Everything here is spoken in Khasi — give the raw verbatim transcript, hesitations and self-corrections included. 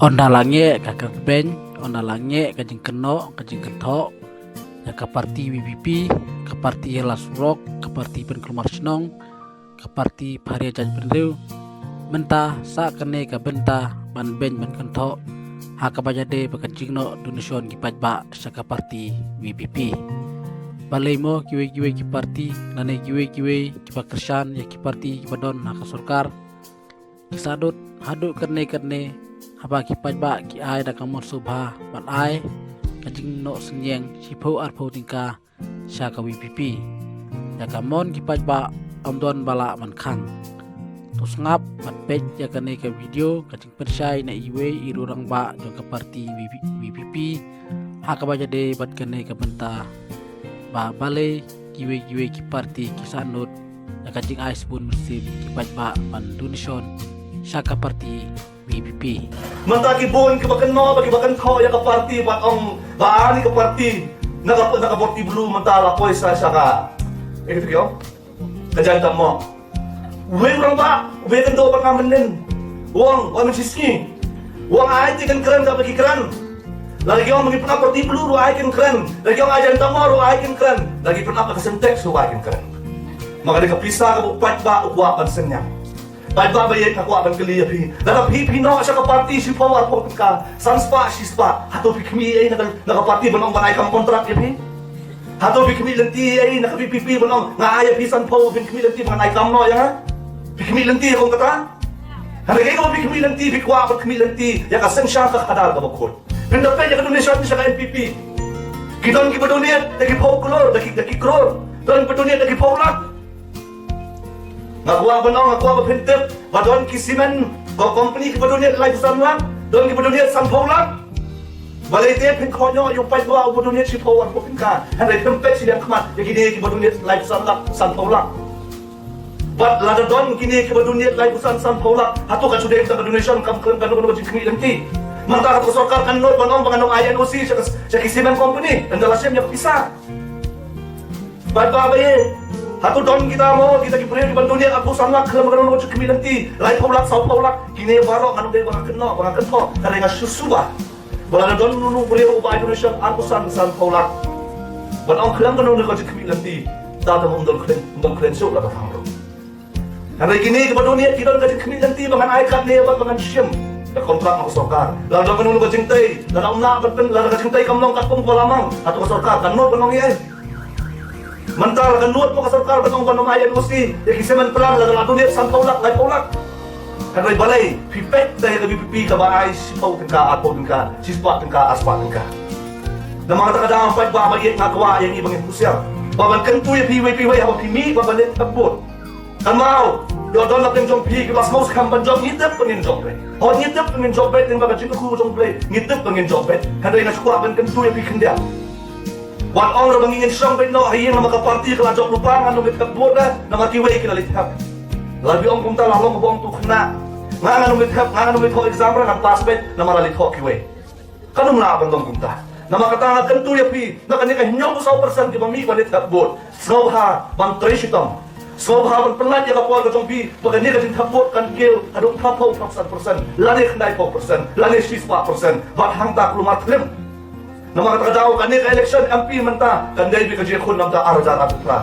Ynda la ngeh ka kyrpeng, ynda la ngeh ka jingkynnoh, ka jingkynthoh ïa ka parti VPP, ka parti ïa la surok, ka parti pynkulmar shnong, ka parti pharia jaitbynriew. Mynta sa kane ka bynta ban beiñ ban kynthoh ha kaba ïadei bad ka jingnoh donation ki paidbah sha ka parti VPP. Balei mo kiwei kiwei ki parti lane kiwei kiwei kiba kyrshan ïa ki parti kiba don ha ka sorkar ki sahnud haduh katne katne haba ki paidbah ki ai da ka mon sngewbha ban ai ka jingnoh synñiang shiphew arphew tyngka sha ka VPP. Ïa ka mon ki paidbah ym don ba lah ban khang. To sngap bad peit ïa kane ka video ka jingpynshai na iwei i rangbah jong ka parti VPP ha kaba ïadei bad kane ka bynta ba balei kiwei kiwei ki parti ki sahnud ïa ka jingai sbun mynsiem ki paidbah ban donation sha ka parti VPP. Mynta ki bun kiba kynnoh bad kiba kynthoh ïa ka parti bad ong ba ani ka parti na ka na ka bor ti blu mynta la poi sa sha ka. Eh, ka jaiñtia mo. Uwei u rangbah, uwei u kynduh bad nga mynnin. U ong, u ong mynshisngi. U ong ai te kan kren kaba ki kren. Lada ki ong ba ngi pynap bor ti blu ruh ai kan kren. Lada ki ong ai jaiñtia mo ruh ai kan kren. Lada ki pynap ka Sintex ruh ai kan kren. Namar ka dei ka pisa kaba u paidbah u kwah ban synñiang. Paidbah ba ïeit, nga kwah ban kylli ïa phi. Lada phi phi noh sha ka parti shiphew arphew tyngka, san spah shi spah, hato phi khmih ei na ka na ka parti ban ong ban ai kam kontrak ïa phi? Hato phi khmih lynti ei na ka VPP ban ong nga ai ïa phi sanphew, phin khmih lynti ban ai kam noh ïa nga? Phi khmih lynti ïa kong kata? Hynrei kaei kaba phi khmih lynti, phi kwah ban khmih lynti ïa ka synshar ka khadar kaba khuid. Phin da peit ïa ka donation sha ka NPP. Ki don kiba donate da ki phew klur, da ki da ki klur. Don kiba donate da ki phew lak. Nga kwah ban ong, nga kwah ba phin tip ba don ki cement ko company kiba donate laiphew san lak, don kiba donate sanphew lak. Balei te phin khot noh ïa u paidbah uba donate shiphew arphew tyngka, hynrei phim peit shi liang khmat ïa kine kiba donate laiphew san lak, sanphew lak. Bad lada don kine kiba donate laiphew san, sanphew lak, hato ka shu dei ka donation, kam khlem kano kano ka jingkhmih lynti? Mynta ka sorkar kan nud ban ong ba ngan ym ai NOC sha ka, sha ki cement company ynda la shim ïa ka pisa. Paidbah ba ïeit, hato don kita mo, kita ki briew kiban donate arphew san lak, khlem kano kano ka jingkhmih lynti, laiphew lak, sawphew lak? Kine baroh ngan ym dei ba nga kynnoh, ba nga kynthoh, hynrei nga shu suba ba lada don uno uno u briew uba ai donation arphew san, sanphew lak, ban ong khlem kano kano ka jingkhmih lynti, ta te ym don khlem, ym don khlem shuh la ka thang ruh. Hynrei kine kiba donate ki don ka jingkhmih lynti ba ngan ai katne bad ba ngan shim da kontrak na ka sorkar. Lada don kano kano ka jingtei, lada ym lah ban pyn, lada ka jingtei kam long katkum ka la mang, hato ka sorkar kan nud ban ong ei? Mynta la ka nud mo ka sorkar ban ong ban ym ai NOC ïa ki cement plant lada la donate sanphew lak, laiphew lak? Hynrei balei phi peit ïa ka VPP kaba ai shiphew tyngka, arphew tyngka, shispah tyngka, arspah tyngka? Namar kata ka daw paidbah ba ïeit, nga kwah ïa ngi ba ngin husiar ba ban kyntu ïa phi iwei pa iwei haba phi mih ban leit thep vote. Kynmaw, don la pdeng jong phi kiba sngewskhem ban jop, ngi tip ba ngin jop beit. Hooid, ngi tip ba ngin jop beit lyngba ka jingkyrkhu jong U Blei, ngi tip ba ngin jop beit. Hynrei nga shu kwah ban kyntu ïa phi khyndiat. Wat ong ruh ba ngin shong beit noh ha ïing namar ka party ka la jop lypa, ngan ym leit thep vote re namar kiwei ki la leit thep. Lada phi ong kumta la long kaba ong tu khynnah. Nga ngan ym leit thep, nga ngan ym leit thoh exam re, ngan pass beit namar la leit thoh kiwei. Kan ym lah ban long kumta. Namar kata nga kyntu ïa phi, na kane ka hynñiewphew saw percent kiba mih ban leit thep vote, sngewbha ban trei shitom. Sngewbha ban pynlait ïa ka por ka jong phi ba kane ka jingthep vote kan kiew haduh phra phew phra san percent lane khyndai phew percent lane shispah percent bad hangta kulmar khlem. Namar kata ka daw kane ka election MP mynta kan dei beit ka jingkhun namar ar hajar arphew phra.